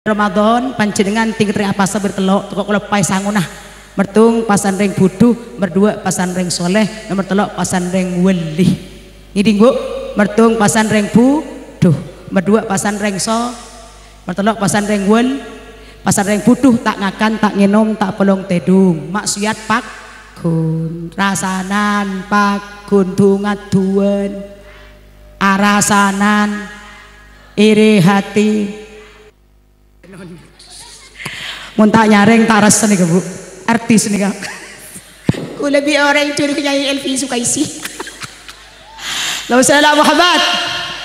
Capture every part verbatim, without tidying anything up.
Ramadan, panjhennengan tingkat rè apasa bâr tello', toko' kaulâ paè sangona. Mertung pasan rèng budhu, merduwâ' pasan rèng soleh, nomer tello' pasan rèng wali. Ngèdhing, Bu? Mertung pasan rèng budhu, merduwâ' pasan rèng so-, mertello' pasan rèng wal-, pasan rèng budhu, ta' ngakan, ta' ngènom, ta' polong tèdung, maksiat paggun, rasanan paggun, du-ngadduwân, arasanan, iri hati. Mon ta' nyarèng, ta' arassa nèka, Bu. Artis nèka. Kaulâ bi' orèng jur nyai Elvi Sukaisi. Allahumma shalli ala Muhammad.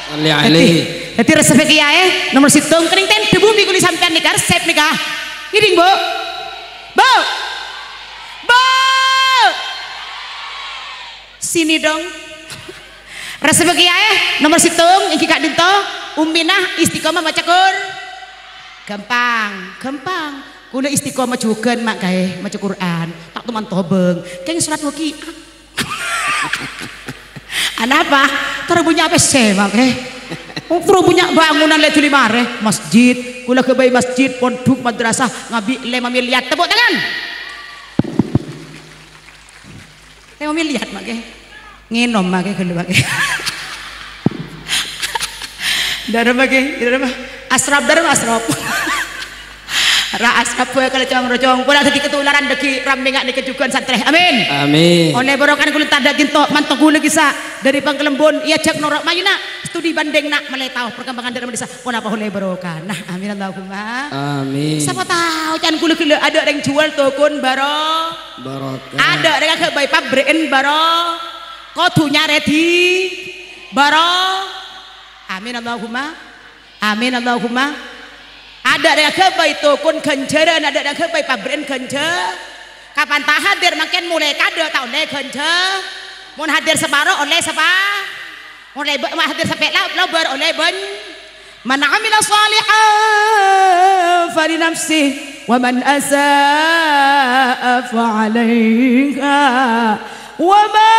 Shalli alaihi. Dhâddhi, dhâddhi resep kèyaè, nomer sèttong, kennèng tèndhâ bhumè kulâ sampèyan nèka, resep nèka. Ngèdhing, Bu? Bu? Bu? Sini dong. Resep kèyaè, nomer sèttong, èngghi ka'dinto, ummina istiqomah maca Qur-, gampang, gampang. Kaulâ istiqomah jhughân, Ma', kaè, maca Qur'an. Ta' toman tobâng. Kèng solat waqi'ah. Anapa? Terro bânnya' pèssè, Ma', kaè. Terro bânnya' bângonan lè dhuli marè. Masjid. Kaulâ ghâbây masjid, pondhuk, madrasah, ngabi' lèma miliar. Tepuk tangan. Lèma miliar, Ma', kaè. Ngènom, Ma', kaè, ghâllu, Ma', kaè. Dârâmma, kaè, dârâmma. Asrap, dârâmma, asrap. Ra asrap bhâkal cong-rocong. Pola dhâddhi katularan dhâggi' rammè nga' nèka jhughân santrè. Amin. Amin. Ollè barokah kaulâ tadâ' ghânto, manto kaulâ ghi' sa' dâri Pangkalembon, èajhâk noro' maèna. Studi banding, na', mèlè tao perkembangan dârâmma dhisa. Ponapa ollè barokah. Nah, amin Allahumma. Amin. Sapa tao can kaulâ ghellâ' adâ' rèng juwâl tokon baro-, barokah. Adâ' rèng aghâbây pabrè'en baro-, kodhu nyarè di-, baro-, amin Allahumma. Amin Allahumma. Adâ' rèng aghâbây tokon ghânjhârân, adâ' rèng aghâbây pabrè'en ghânjhâ-, kapan ta' hadir mangkèn molaè kadâ' ta' ollè ghânjhâ-, mon hadir saparo ollè sapa-, Ollè bâ-, ma' hadir sampè' la-, lobâr ollè bân-, "Man 'amila shalihan falinafsih, wa man asa'a fa'alaiha, wa ma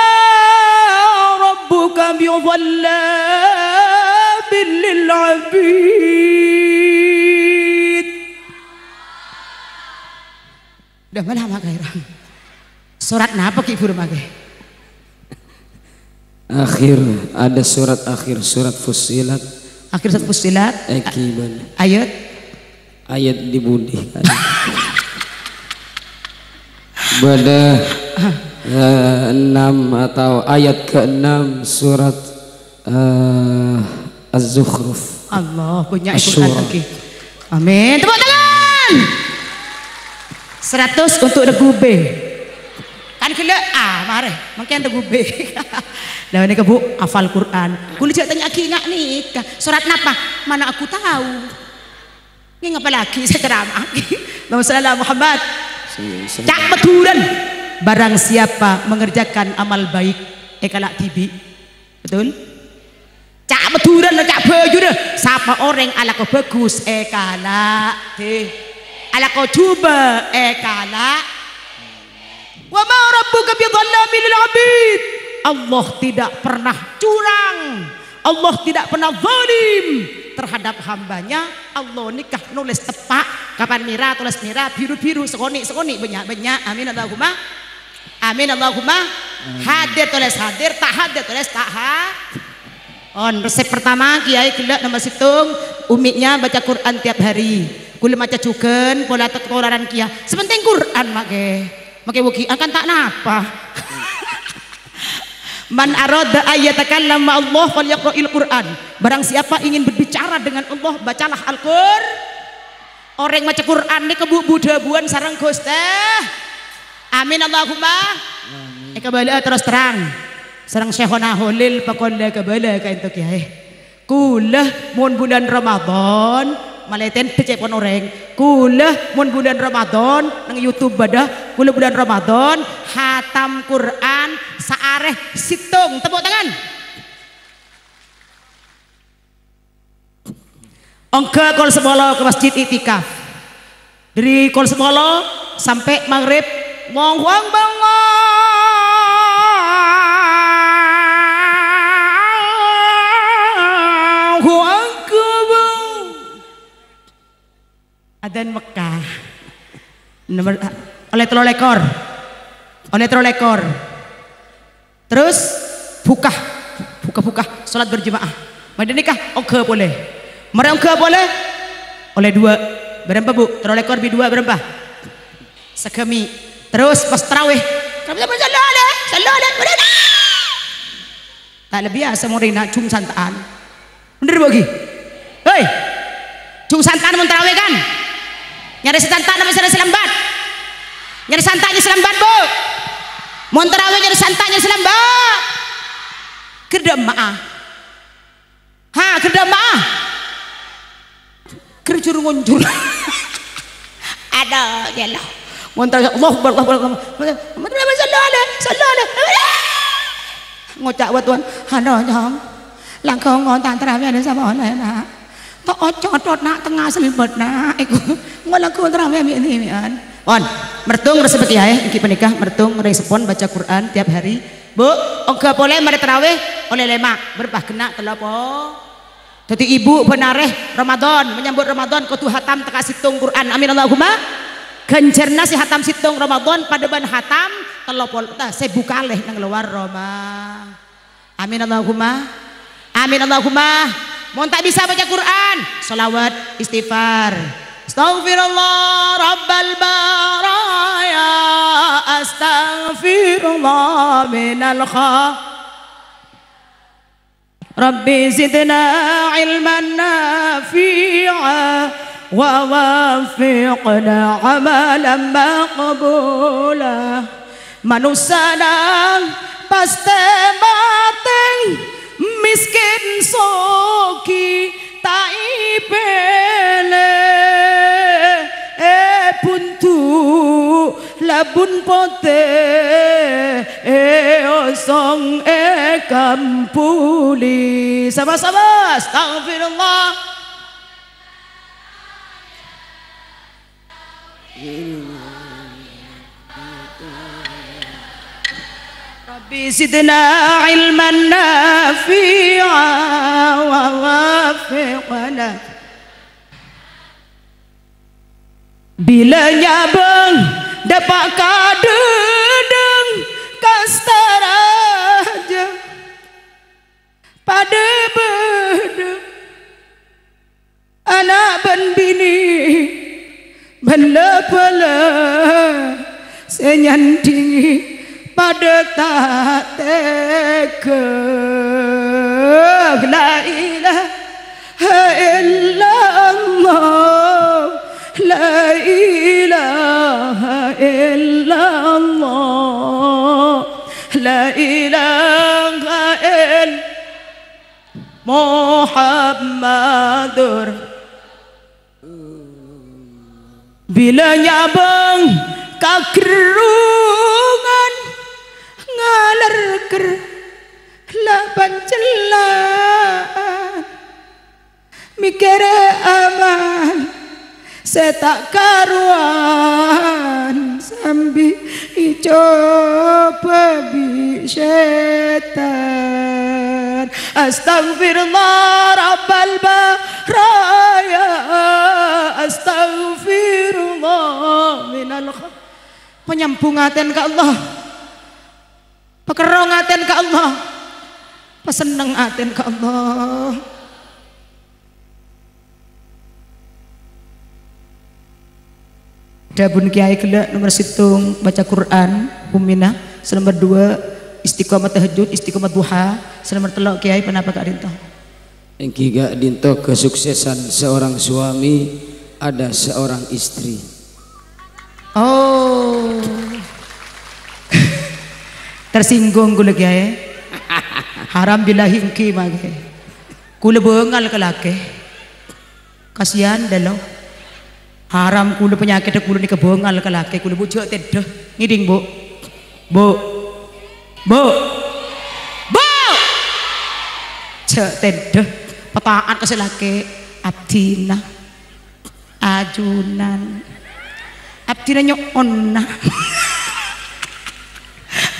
rabbuka bidhallamin lil 'abid." Dâ' mala ma' kaèrang. Sorat napa ghi' buru ma' kaè? Akhir, ada surat akhir, surat Fussilat. Akhir surat Fussilat. Èngghi bâdâ. Ayat? Ayat di budi. Bâdâ, eh, enam atau ayat keenam surat Eh, Az-Zukhruf. Allah, bânnya' Al-Qur'an Asy-Syura. Lagi. Amin. Tepuk tangan. Seratus untuk regu B. Kan ghellâ', ah, marè. Mangkèn regu B. Lah, nèka, Bu, hafal Qur'an. Kaulâ jhâ' tanya'aghi nga' nèka. Sorat napa? Mana aku tahu. Ngèng apa lagi sè ceramah? Allahumma shalli ala Muhammad. Sing, sing. Ca' Madhurâna. Barang siapa mengerjakan amal baik, èkala' dhibi'. Betul? Ca' Madhurâna, ca' bhâjurâ. Sapa orèng alako bhâghus, èkala'. Dhi. Alako jhubâ', èkala'. "Wa ma rabbuka bidhallamin lil 'abid." Allah tidak pernah curang. Allah tidak pernah zalim terhadap hambanya. Allah nèka nolès teppa'. Kapan mèra, tolès mèra, biru-biru, sakonè', sakonè', bânnya', bânnya'. Amin, Allahumma. Amin, Allahumma. Amin. Hadir tolès hadir, ta' hadir tolès ta' ha-, On, resep pertama, Kiai ghellâ' nomor sèttong, umminya baca Quran tiap hari. Kaulâ maca jhughân, pola tek-, tolaran kèya. Sè pentèng Quran, ma' kaè. Ma' kaè wogi, angkan ta' napa. "Man arada ayyatakallama ma'allah falyaqra'il Quran." Barang siapa ingin berbicara dengan Allah, bacalah Al-Qur-, Orèng maca Quran nèka bu-, bu-dhâbuwân sareng Ghustè. Amin, Allahumma. Amin. Èkabâlâ'â terros terrang. Sareng Syaikhona Holil pakon la kabâlâ ka'ènto kèyaè. Kaulâ mon bulân Ramadan, malè tèndhâ cè' pon orèng. Kaulâ mon bulân Ramadan, neng YouTube bâdâ, kaulâ bulân Ramadan, hatam Quran saarè sèttong. Tepuk tangan. Ongghâ kol sapolo ka masjid iktikaf. Dâri kol sapolo sampè' maghrib, Allahu Akbar, Allahu Akbar. Adzan Mekkah. Nomor, olè tello lèkor. Olè tello lèkor. Terros bukka. Bukka-bukka salat berjemaah. Marè nèka ongghâ polè. Marè ongghâ polè. Olè duwâ'. Bârâmpa, Bu'? Tello lèkor bi' duwâ' bârâmpa? Sagâmè'. Terros pas tarawih. Sallu alaihi, sallu alaihi. Ta' lebbi biyasa morèna jhung santa'an. Bhender, Bu', ghi? Hei! Jhung santa'an mon tarawih, kan? Nyarè sè santa' napa sè nyarè sè lèmbât? Nyarè santa' nyarè sè lèmbât, Bu'. Mon tarawih nyarè santa' nyarè sè lèmbât. Ghâr dâ' emma'a. Ha, ghâr dâ' emma'a. Ghâr jhur-ngonjhur. Adâ', ghellâ'. Mon tarawih, Allahu Akbar, Allahu Akbar. Sallu alaihi, sallu alaihi. Ngoca' wâ, Tuan. Halo, Nyong. Langkong ngoca' tarawih ada sapa oleh, Nak? To' oco' tot, Nak, tengnga salèbât, Nak. Iku ngoca' tarawih bi' ini, bi'an. Pon, mertung resep kiyaè, èngghi panèka mertung rèng seppon baca Quran tiap hari. Bu', ongghâ polè marè tarawih, olè lèma', bârâmpa ghenna' tello po-, Dhâddhi ibu bân arè Ramadan, menyambut Ramadan kodhu hatam tekka sèttong Quran. Amin Allahumma. Ghânjhârânna sè hatam sèttong Ramadan padâ bân hatam tello polo, ta, sèbu kalè neng lowar Roma. Amin Allahumma. Amin Allahumma. Mon ta' bisa baca Quran, sholawat, istighfar. Astaghfirullah rabbal baraya, astaghfirullah minal kha- Rabbi zidna ilman nafi'a wa waffiqna amalan maqbula. Manossana pastè matè, mèskèn soghi ta' èpèlè. È bhundu Labun potè, è osong, è kampuli. Sama-sama, astagfirullah. Rabbi zidna ilman nafi'a wa waffiqna. Bilâ nyabâng dâpa' ka dhâdhâng kasta rajâ, padâ bâdâ ana' bân binè bân la-bhâlâ sè nyandhingè padâ ta' tegghâ. La ilaha illallah, la ilaha illallah, la ilaha ill-, Muhammadur. Bilâ nyabâng ka ghârrungan ngaler ghâr la pancella'an, mèkkèrè amal sè ta' karowan sambi ècobâ bi' sètan. Astagfirullah rabbal baraya, astagfirullah minal kha-, panyambhung atèn ka Allah. Pakerrong atèn ka Allah. Pasenneng atèn ka Allah. Dhâbuna Kèyaè ghellâ' nomer sèttong baca Quran, Ummina, sè nomer duwâ' istiqomah tahajjud, istiqomah duha, sè nomer tello' Kèyaè ponapa ka'dinto? Èngghi ka'dinto kesuksesan seorang suami ada seorang istri. Oh. Tersinggung kaulâ, Kèyaè. Haram billahi èngghi mangkè. Kaulâ bângal ka lakè. Kasihan, dâlâ. Haram kaulâ, panyakèddhâ kaulâ nèka bângal ka lakè kaulâ, Bu', jhâ' tèdhâ. Ngèdhing, Bu'. Bu'. Bu'. Bu'. Jhâ' tèdhâ. Pata'at ka sè lakè. Abdhina. Ajunan. Abdhina nyo'ona.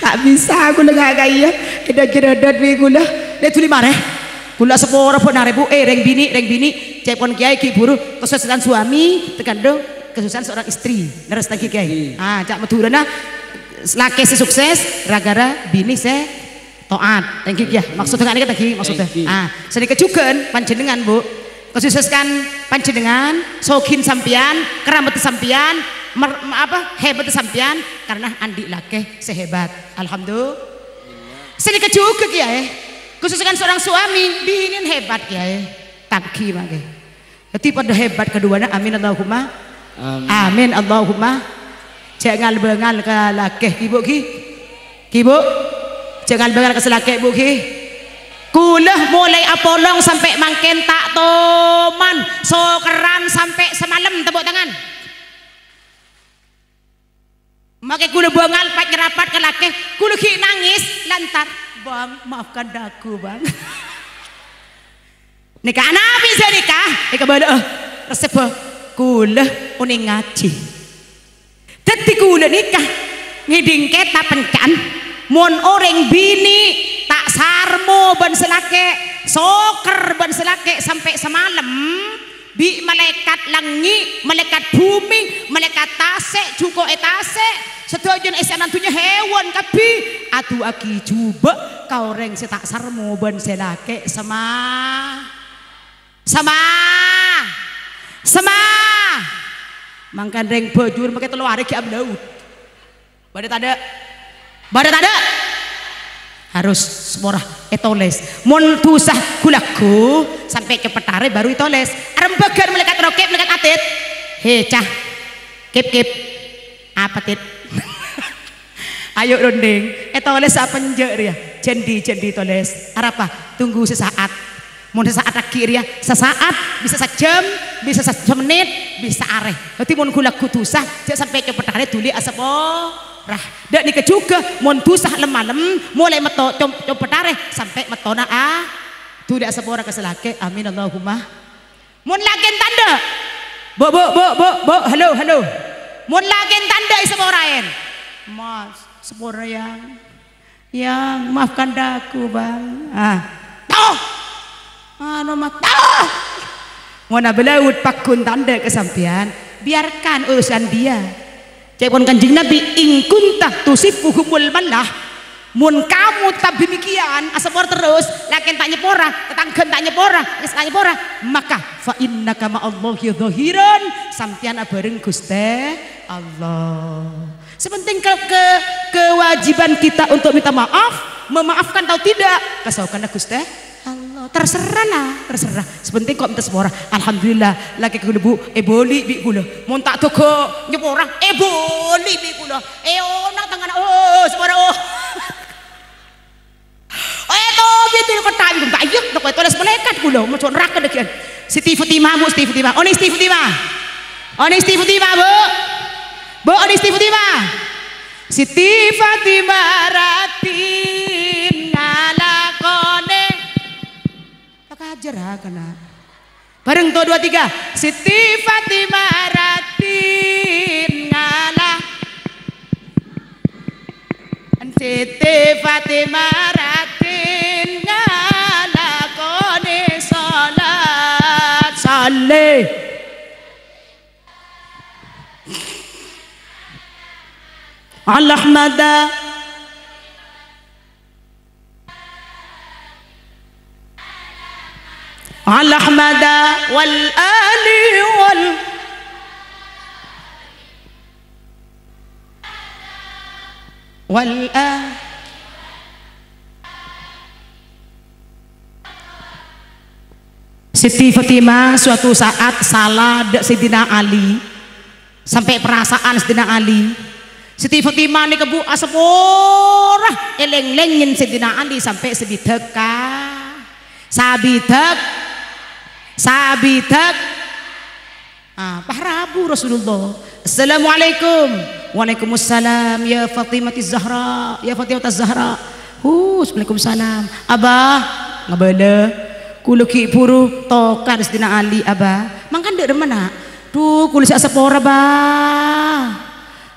Ta' bisa kaulâ ngakaya. Èdhâ-ghirâdhât bi' kaulâ. Lè dhuli marè. Kaulâ sapora bân arè, Bu'. Eh, rèng binè', rèng binè'. Ca'èpon kèyaè ghi' bhuru kesusahan suami tergantung kesusahan seorang istri. Lerres ta' ghi' kèyaè? Ah, ca' Madhurâna lakè sè sukses gara-gara binè sè taat. Ta' ghi' kèyaè? Maksud dengan ini ta' ghi' maksudnya? Ah, sanèka jhughân panjhennengngan, Bu. Kesuksesan panjhennengngan, soghin sampèyan, keramat sampèyan, mer-, apa, hebat sampèyan karena andi' lakè sè hebat. Alhamdulillah. Sanèka jhughân kèyaè. Kesuksesan seorang suami, binèn hebat kèyaè. Ta' ghi' mangkè. Dhâddhi padâ hebat kaduwâna. Amin Allahumma. Amin. Amin Allahumma. Jhâ' ngal-bângal ka lakè, ghi, Bu, ghi. Ghi, Bu. Jhâ' ngal-bângal ka sè lakè, Bu, ghi. Kaulâ molaè apolong sampè' mangkèn ta' toman, sokerran sampè' samalem, tepuk tangan. Makè kaulâ bângal, pa-, nyerapat ka lakè, kaulâ ghi' nangès lantaran, "Bang, maafkan daku, Bang." Nèka ana' bisa nèka, èkabâlâ'â, reseppa, kaulâ onèng ngajhi. Dhâddhi kaulâ nèka ngèdhing kètab penca'an, mon orèng binè' ta' sarmo bân sè lakè', soker bân sè lakè' sampè' samalem, bi' malaèkat langngè', malaèkat bhumè, malaèkat tasè', jhuko' è tasè', sadhâjâna èssèna dhunnya hèwan kabbhi, adu'âghi jhubâ' ka orèng sè ta' sarmo bân sè lakè' sama-, sama-, sama-, mangkana rèng Bajur makè tello arè ghi' ablaut. Bâdâ tadâ'? Bâdâ tadâ'? Harus saporana ètolès. Mon dhusa ghu-lagghu, sampè' copet arè baru ètolès. Arembhâghân malaèkat Raqib, malaèkat Atid. "He, Cah. Kip, kip. Apa, Tid?" Ayo, rondhing. Ètolès apa enjâ' rèya? Jhândhi, jhândhi tolès. Arapa? Tunggu sesaat. Mon sasa'at aghi' rèya, sasa'at, bisa sajhâm, bisa sa-, samennit, bisa arè. Dhâddhi mon ghu-lagghu dhusa, jhâ' sampè' copet arè dhuli asapora. Dâ' nèka jhughân, mon dhusa lem-malem, molaè metto com-, copet arè, sampè' mettona a-, dhuli asapora ka sè lakè'. Amin, Allahumma. Mon lakèna tandhâ', Bu, Bu, Bu, Bu, Bu, halo, halo. Mon lakèna tandhâ', èsaporaè. Mas, sapora, Yang. Yang, maafkan daku, Bang. Ah. Toh! Anu, ma-, toh! Mon ablaut pagghun tandhâ' ka sampèyan, biarkan urusan dia. Ca'èpon Kanjeng Nabi, "In kunta tusibbuhumul mallah." Mon kamu tetap demikian, asapora terus, lakèna ta' nyapora, tatangghâna ta' nyapora, wis ta' nyapora, maka fa innaka ma'allahi dhahiran, sampèyan abhâreng Ghustè Allah. Sè penting ke-, ke-, kewajiban kita untuk minta maaf, memaafkan atau tidak, kasokanna Ghustè Allah. Terserah, nah, terserah. Sè penting kok minta sapora. Alhamdulillah, lakè kaulâ, Bu, èbâli bi' kaulâ. Mon ta' tega nyapora, èbâli bi' kaulâ. Èonang tangana, oh, sapora, oh. Eh, tobi tu kota itu, tak iya, tak kau tulis malaikat pula, masuk neraka lagi. Siti Fatimah, Bu, Siti Fatimah. Onèng Siti Fatimah. Onèng Siti Fatimah, Bu. Bu, onèng Siti Fatimah. Siti Fatimah raddhin ngalakonè. Pakajar ha kena. Bareng to, dua, tiga. Siti Fatimah raddhin ngala-, Siti Fatimah raddhin ngalakonè salat. Salli. Ala Ahmada. Ala Ahmada wal ali wal, wal a-, Siti Fatimah suatu saat sala dâ' Sayyidina Ali. Sampè' perasaan Sayyidina Ali. Siti Fatimah nèka, Bu, asapora èlèng-lèngèn Sayyidina Ali sampè' sabidhâk ka-, sabidhâk, sabidhâk. Ah, pas rabu Rasulullah. "Assalamualaikum." "Waalaikumsalam, ya Fatimatiz Zahra, ya Fatimatiz Zahra." "Huh, waalaikumsalam." "Abah," ngabâlâ. "Kaulâ ghi' bhuru tokar Sayyidina Ali, Abah." "Mangkana dâ' remma, Na'?" "Dhu, kaulâ sè asapora, Bah."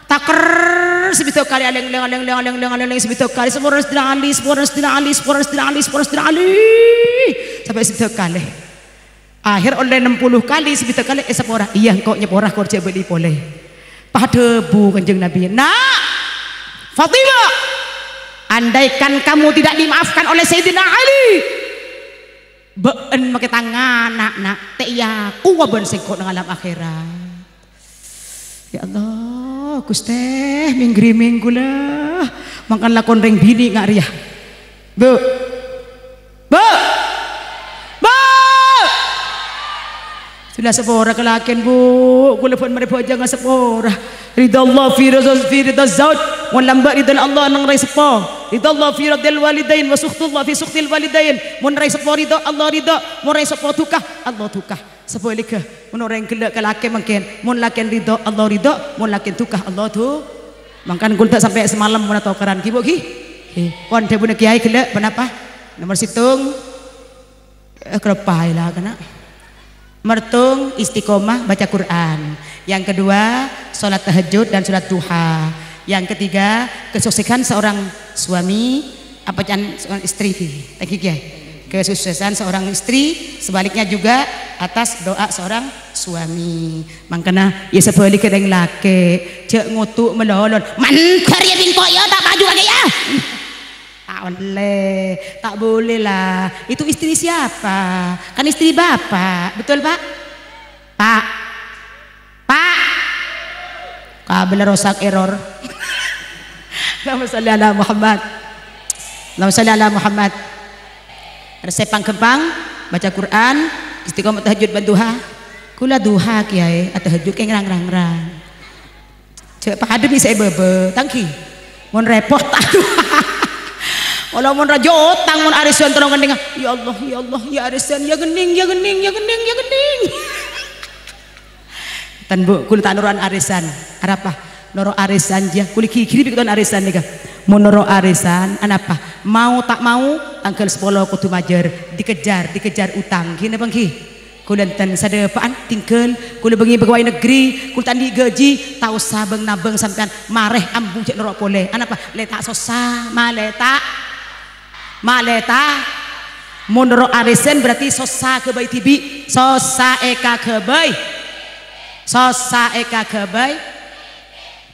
Taker sabidhâk kalè, alèng-lèng, alèng-lèng, alèng-lèng, alèng-lèng, sabidhâk kalè, "Sapora Sayyidina Ali, sapora Sayyidina Ali, sapora Sayyidina Ali, sapora Sayyidina Ali." Sampè' sabidhâk kalè. Akhèr ollè ennem puluh kalè, sabidhâk kalè èsapora. Iyâ, engko' nyapora, kor jhâ' bâli polè. Pas adhâbu Kanjeng Nabi, "Na', Fatimah, andaikan kamu tidak dimaafkan oleh Sayyidina Ali, bâ'en makè tang ana', Na', ta' èakowa bân sèngko' neng alam akhèrat." Ya Allah, Ghustè, mènggrimèng kaulâ. Mangkana lakon rèng binè' nga' rèya. Bu'. Bu'. Bu'. Sula sapora kalakèn, Bu'. Kaulâ bân marè bhâjâng sapora. Ridha Allah fi ridha, fi ridha zauj. Mon lambâ' ridhâna Allah neng rèng seppo. Ridha Allah fi ridhal walidain wa sukhtullah fi sukhtil walidain. Mon rèng seppo ridha, Allah ridha. Mon rèng seppo duka, Allah duka. Sabhâligghâ, mon orèng ghellâ' ka lakè mangkèn, mon lakèn ridho, Allah ridho, mon lakèn duka, Allah du-, mangkana kaulâ ta' sampè' samalem mon atokaran, ghi, Bu', ghi? Ghi. Pon dhâbuna Kèyaè ghellâ', ponapa? Nomor sèttong, eh, kaloppaè la, kana'. Nomor sèttong, istiqomah baca Quran. Yang kedua, sholat tahajud dan sholat duha. Yang ketiga, kesuksesan seorang suami, apa can seorang istri, ghi? Thank you, Kèyaè. Kesuksesan seorang istri, sebaliknya juga atas doa seorang suami. Mangkana, ya, sabhâligghâ rèng lakè', jhâ' ngodu' malolo. Mandhâr, ya, bingko', ya, ta' paju kakè, ya. Ta' ollè, ta' boleh lah. Itu istri siapa? Kan istri bapak, betul, Pak? Pak? Pak? Kabel rosak, error. Allahumma sholli ala Muhammad. Allahumma sholli ala Muhammad. Resep pangghâmpang, baca Quran, istiqomah tahajud bân duha. Kaulâ duha, Kèyaè, atahajud kèng rang-rang-rang. Jhâ' padâ bisa èbâbâ, tang ghi. Mon rèpot, aduh. Ola mon rajâ otang, mon arisan terro ngennènga, "Ya Allah, ya Allah, ya arisan, ya ghenning, ya ghenning, ya ghenning, ya ghenning." Tan, Bu, kaulâ ta' noro'an arisan. Arapa? Noro' arisan, jâ. Kaulâ ghighiri bi' katon arisan nèka. Mon noro' arisan, anapa? Mau ta' mau, tangghâl sapolo kodhu majâr, dikejar, dikejar utang. Ghi napa ghi? Kaulâ enten sadâpa'an, tinggal. Kaulâ bângè pegawai negeri, kaulâ ta' andi' gaji, ta' osa bâng-nabâng sampèyan, marè ambu jhâ' noro' polè. Anapa? Lè ta' sossa, malè ta', malè ta'. Mon noro' arisan berarti sossa ghâbây dhibi', sossa èkaghâbây. Sossa èkaghâbây.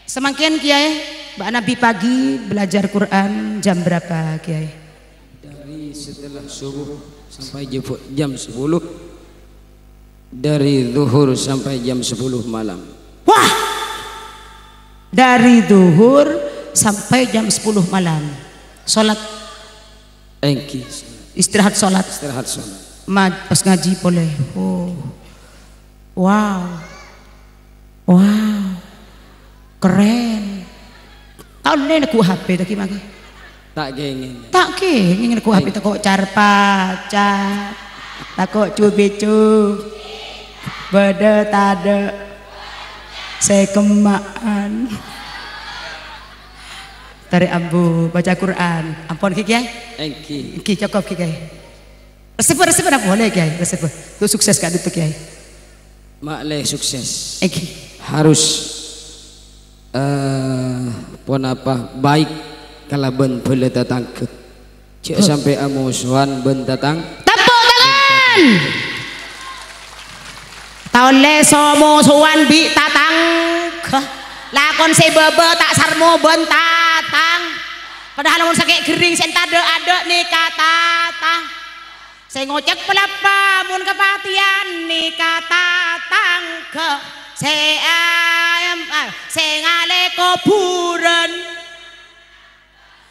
Samangkèn, Kèyaè, bâ'na bi' pagi belajar Quran jam berapa, Kèyaè? Dari setelah subuh sampai jam, jam sepuluh. Dari zuhur sampai jam sepuluh malam. Wah! Dari zuhur sampai jam sepuluh malam. Sholat. Èngghi. Istirahat sholat. Istirahat sholat. Ma-, pas ngajhi polè. Oh. Wow. Wow. Keren. Ta' ollè neggu' H P ta' ghi, mangkè? Ta' kèngèng. Ta' kèngèng neggu' H P, tako' car-pacar. Tako' cu-bicu. Bâdâ tadâ'. Sè kemma'an. Tarè ambu, baca Quran. Ampon, ghi, Kèyaè? Èngghi. Èngghi, cokop, ghi, Kèyaè. Reseppa, reseppa, napa polè, Kèyaè? Reseppa. Tuh sukses ka'dinto, Kèyaè. Ma'lè sukses. Èngghi. Harus, eh, ponapa, baik kalabân bhâlâ tatangghâ. Jhâ' sampè' amosowan bân tatang-. Tepuk tangan. Ta' ollè so-mosowan bi' tatangghâ. Lakon sè bâbâ ta' sarmo bân tatang-. Padahal mon sakè' ghering sè tadâ'-adâ' nèka tatang-. Sè ngocèk palappa mon kapatèyan nèka tatangghâ. Sè ayam, ah, sè ngalè kobhurân.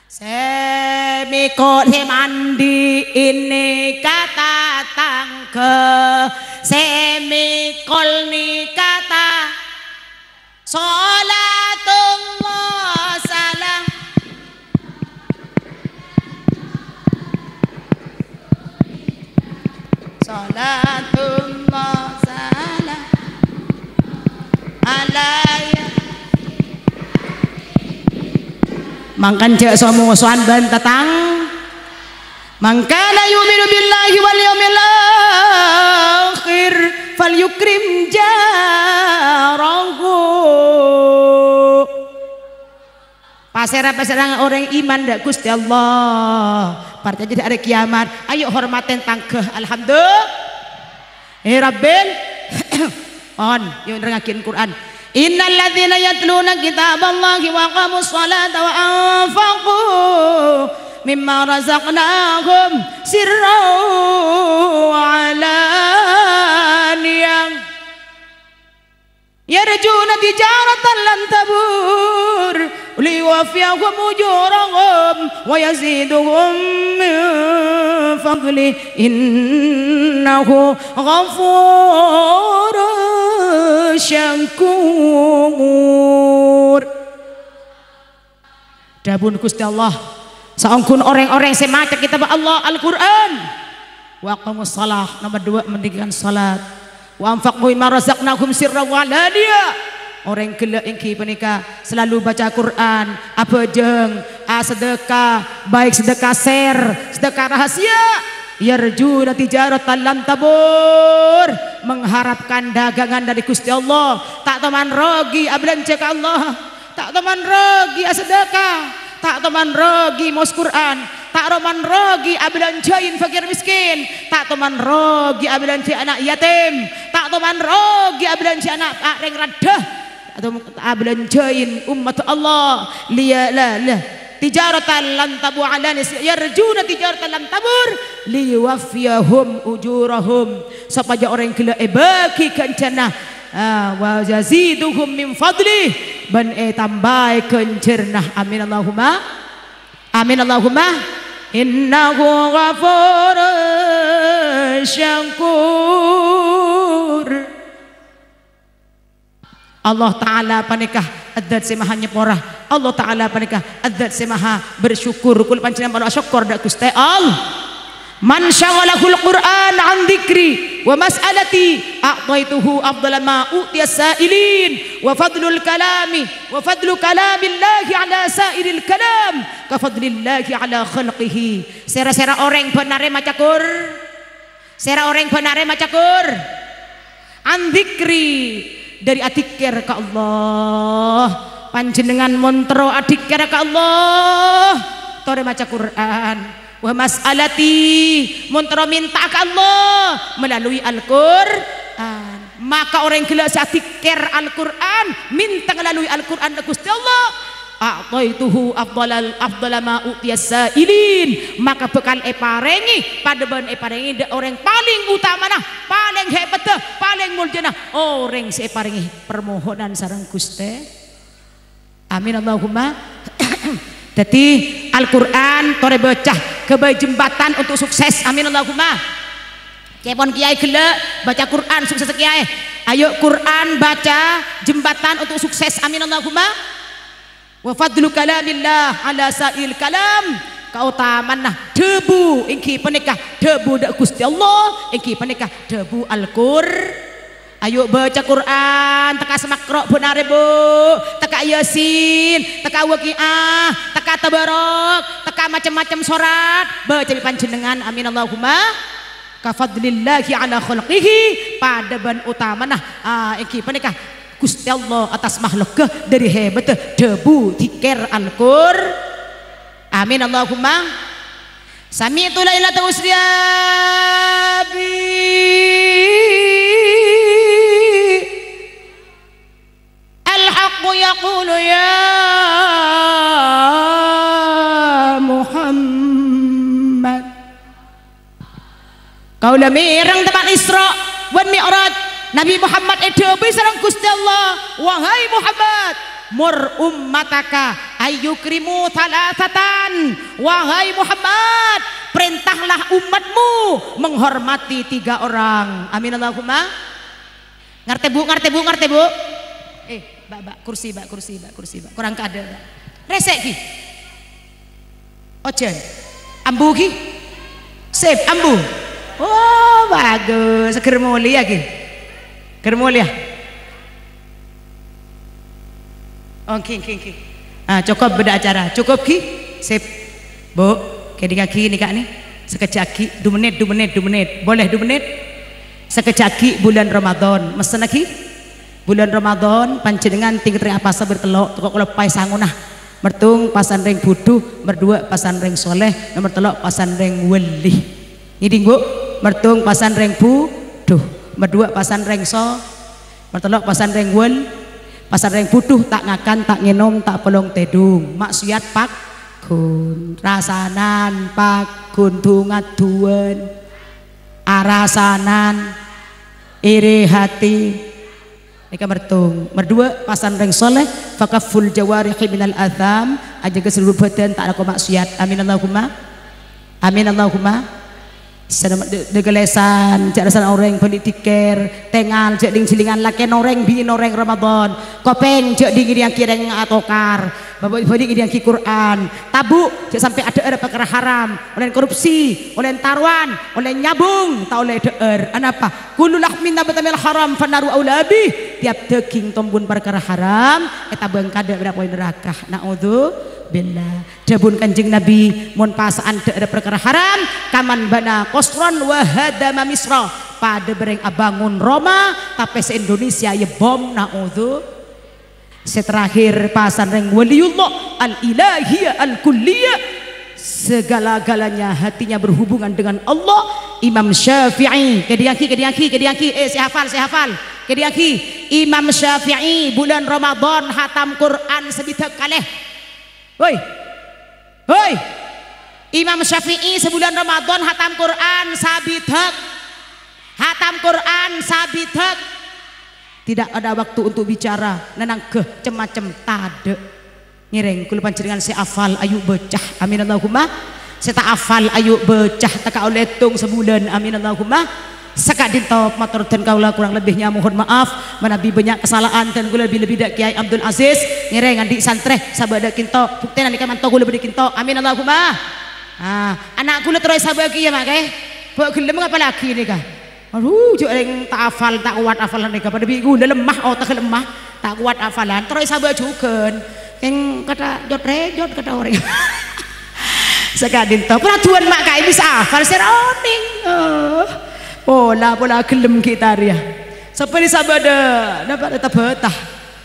Sè mèko-, sè mandi'in nèka tatangghâ. Sè mèkol nèka ta-, Shalatullah salam. Shalatullah salam alaiya. Mangkana jhâ' so-mosowan bân tatang-. Man kana yu'minu billahi wal yaumil akhir falyukrim jarahu. Pasèra-pasèra orèng iman dâ' Ghustè Allah, parcajâ dâ' arè kèyamat, ayo hormatè tatangghâ. Alhamdulillah. Eh, Rabbil, on, yo nerangagin Quran. Innalladzina yatluna kitaballahi wa aqamus salata wa anfaqu mimma razaqnahum sirran wa alaniyah. Yarjuna tijaratan lan tabur liyuwaffiyahum ujurahum wa yaziduhum min fadlih innahu ghafurun syakur. Dhâbuna Ghustè Allah, saongghuna orèng-orèng sè maca Kitab Allah, Al-Qur'an, wa aqamus shalah, nomor dua, mendirikan salat, wa anfaqu mimma razaqnahum sirran wa alaniyah, orèng ghellâ' èngghi panèka selalu baca Qur'an, abhâjâng, asadhekah, baik sedekah ser, sedekah rahasia, yarjuna tijaratan lan tabur, mengharapkan dagangan dari Ghustè Allah, ta' toman rogi abhâlânjhâ ka Allah. Ta' toman rogi asadhekah, ta' toman rogi maos Qur'an, ta' toman rogi abhâlânjhâi fakir miskin, ta' toman rogi abhâlânjhâi ana' yatim, ta' toman rogi abhâlânjhâi ana' orèng raddhâ, ta' tom-, abhâlânjhâi ommat Allah, liya-, la-, la-, tijaratan lan tabu-, ala nis-, yarjuna tijaratan lan tabur, liyuwaffiyahum ujurahum, sopajâ orèng ghellâ' èbâghi ghânjhârânna. Ah, wa yaziduhum min fadlih, bân ètambâi ghânjhârânna. Amin Allahumma. Amin Allahumma. Innahu ghafurun syakur. Allah Ta'ala panèka Dzat sè maha nyepora. Allah Ta'ala panèka Dzat sè maha bersyukur. Kaulâ panjhennengngan parlo asokkor dâ' Ghustè Allah. Man syaghalahul Qur'an an dzikri wa mas'alati a'taituhu afdhala ma u'tiyas sa'ilin wa fadlul kalami wa fadlu kalamillahi ala sa'iril kalam ka fadlillahi ala khalqihi. Sèra-sèra orèng bân arè maca Qur-, sèra orèng bân arè maca Qur-, an dzikri, dâri adzikir ka Allah. Panjhennengngan mon terro adzikir ka Allah, torè maca Qur'an. Wa mas'alati, mon terro mènta'a ka Allah melalui Al-Qur'an. Maka orèng ghellâ' sè adzikir Al-Qur'an, mènta melalui Al-Qur'an dâ' Ghustè Allah, a'taituhu afdhalal, afdhala ma u'tiyas sa'ilin, maka bhâkal èparèngè padâ bân èparèngè dâ' orèng palèng otamana, palèng hebaddhâ, palèng moljâna, orèng sè èparèngè parmohonan sareng Ghustè. Amin Allahumma. Dhâddhi, Al-Qur'an torè bâca ghâbây jembatan untuk sukses. Amin Allahumma. Kèpon kèyaè ghellâ' baca Qur'an sukses kèyaè. Ayo Qur'an baca jembatan untuk sukses. Amin Allahumma. Wa fadlu kalamillah ala sa'il kalam. Kaotamana dhâbu èngghi panèka dhâbu dâ' Ghustè Allah, èngghi panèka dhâbu Al-Qur-, ayo baca Qur'an, tekka sè makro bân arè, Bu. Tekka Yasin, tekka Waqiah, tekka Tabarok, tekka macem-macem sorat. Baca bi' panjhennengngan. Amin Allahumma. Ka fadlillahi ala khalqihi, padâ bân otamana, ah, èngghi panèka Ghustè Allah attas makhlukka dâri hebaddhâ dhâbu dzikir Al-Qur-, amin Allahumma. Sami'tu lailata usriya bi al-haqqu yaqulu ya Muhammad. Kaulâ mèreng tempat Isra bân Mi'raj, Nabi Muhammad èdhâbuwi sareng Ghustè Allah, "Wahai Muhammad, mur ummataka ayyukrimu thalathatan." Wahai Muhammad, perintahlah umatmu menghormati tiga orang. Amin Allahumma. Ngartè, Bu? Ngartè, Bu? Ngartè, Bu? Eh, Mbak, Mbak, kursi, Mbak, kursi, Mbak, kursi, Mbak. Kurang kadâ', Mbak. Rèsè', ghi. Ojhân. Ambu, ghi. Sip, ambu. Oh, bagus. Seger mulia, ghi. Seger mulia. Oh, ghi, ghi, ghi. Ah, cokop bâdâ acara. Cokop, ghi. Sip. Bu, kèdingaghi nèka nè. Sakejjhâ' aghi', du mennit, du mennit, du mennit. Boleh du mennit? Sakejjhâ' aghi' bulân Ramadan. Messen aghi'? Bulân Ramadan, panjhennengngan tèngka rèng apasa bâr tello', toko' kaloppaè sangona. Mertung pasan rèng budhu, merduwâ' pasan rèng soleh, nomer tello' pasan rèng wali. Ngèdhing, Bu? Mertung pasan rèng budhu. Mardhuwâ' pasan rèng so-, martello' pasan rèng wal-, pasan rèng budhu ta' ngakan, ta' ngènom, ta' polong tèdung. Maksiat paggun, rasanan paggun, du-ngadduwân, arasanan, iri hati. Nèka mardhung. Mardhuwâ' pasan rèng soleh, fakafful jawarihi minal atham, ajâgâ seluruh bhâdhân ta' alako maksiat. Amin Allahumma. Amin Allahumma. Sanèka de-, dâgâlèsan, jhâ' rassana orèng bâli' dhikir, tèngal jhâ' ling-jhâlingan lakèna orèng binèna orèng Ramadan, kopèng jhâ' dingngèriyaghi rèng atokar, bâ-, bâli' ngèriyaghi Qur'an, tabu' jhâ' sampè' adhâ'âr parkara haram, ollèna korupsi, ollèna tarowan, ollèna nyabung, ta' ollè dhâ'âr. Anapa? Kullu lahmin nabata minal haram fannaru aula bih. Tiap dâging tombun parkara haram, ètabâng kaadâ' bârâ' poy naraka. Naudzubillah. Dhâbuna Kanjeng Nabi, "Mon pasa'an dhâ'âr parkara haram, kaman bana qasran wa hadama misra." Padâ bâreng abângon roma, tapè se-Indonesia ya bom, naudzu. Se terakhir, pasan reng Waliyullah al-Ilahiyah al-Kulliyah. Segala-galanya hatinya berhubungan dengan Allah. Imam Syafi'i, kediyagi, kediyagi, kediyagi, eh, se hafal, se hafal. Kediyagi, Imam Syafi'i bulan Ramadan hatam Quran sabidhâk kalè. Hoi. Hoi. Imam Syafi'i sebulan Ramadan hatam Quran sabidhâk. Hatam Quran sabidhâk. Tidak ada waktu untuk bicara, nananggâ cem-macem, tadâ'. Ngèrèng, kaulâ panjhennengngan se afal, ayu bâca. Amin Allahumma. Se ta' afal, ayu bâca, tekka' ollè ettong sabulan. Amin Allahumma. Saka'dinto mator dhan kaulâ, kurang lebihnya mohon maaf. Manabi bânnya' kasala'an dhan kaulâ lebbi-lebbi dâ' Kèyaè Abdul Aziz. Ngèrèng andi' santrè, sabâ' dâ' kinto. Buktèna nèka manto kaulâ bâdâ kinto. Amin Allahumma. Ah, ana' kaulâ terro èsabâ'âghi ya, Ma', kaè. Bâ' ghellem apalagi nèka. Adu, jhâ' rèng ta' afal, ta' kowat afalan nèka. Padâ bi' kaulâ lemah, otak lemah. Ta' kowat afalan, terro èsabâ' jhughân. Kèng kadhâ' jot-rejot kadhâ' orèng. Saka'dinto, paraduwân ma' kaè bisa afal sè ra onèng. Oh. Pola, pola ghellem gitar ya. Sabbhân èsabâ' dâ', napa, dâ' tabâta.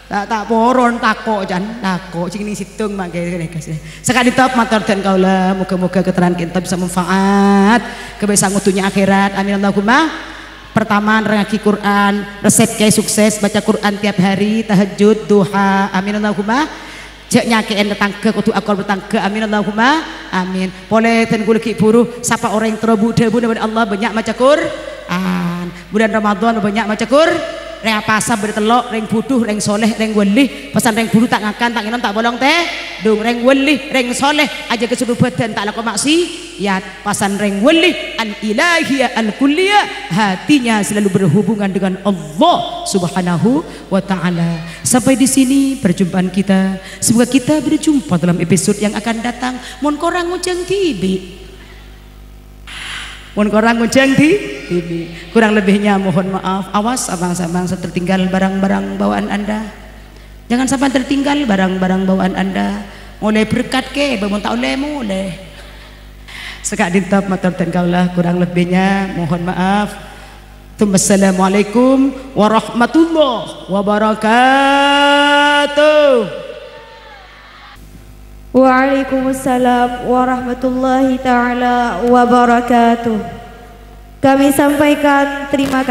Ta', ta' poron, tako', can, tako'. Sing nèng sèttong ma' kaè, kaè, kaè. Saka'dinto mator dhan kaulâ, moga-moga keterangan kita bisa manfaat. Kebaisan dunya akhirat. Amin Allahumma. Pertama, nerrangngaghi Quran, resep kaè sukses, baca Quran tiap hari, tahajud, duha. Amin Allahumma. Jhâ' nyakè'è tatangghâ, kodhu akor tatangghâ. Amin Allahumma. Amin. Polè dhan kaulâ ghi' buru sapa orèng terro bu-, dhâbuna bân Allah bânnya' maca Quran. Bulan Ramadan bânnya' maca Qur-, rèng apasa bâdâ tello', rèng budhu, rèng soleh, rèng wali. Pasan rèng budhu ta' ngakan, ta' ngènom, ta' polong tèdung. Rèng wali, rèng soleh, ajâgâ seluruh bhâdhân ta' alako maksiat. Pasan rèng wali, al-ilahiyah al-kulliyah, hatinya selalu berhubungan dengan Allah Subhanahu wa Ta'ala. Sampai di sini perjumpaan kita. Semoga kita berjumpa dalam episode yang akan datang. Mon korang ngojhâng dhibi'. Mon korang ngojhâng di, dhibi'. Kurang lebihnya mohon maaf. Awas, abang-abang, tertinggal barang-barang bawaan Anda. Jangan sampai tertinggal barang-barang bawaan Anda. Molè berkat kè, bâ mon ta' ollè molè. Saka'dinto mator dhan kaulâ, kurang lebihnya mohon maaf. Tsummassalamualaikum warahmatullahi wabarakatuh. Waalaikumsalam warahmatullahi taala wabarakatuh. Kami sampaikan terima kasih.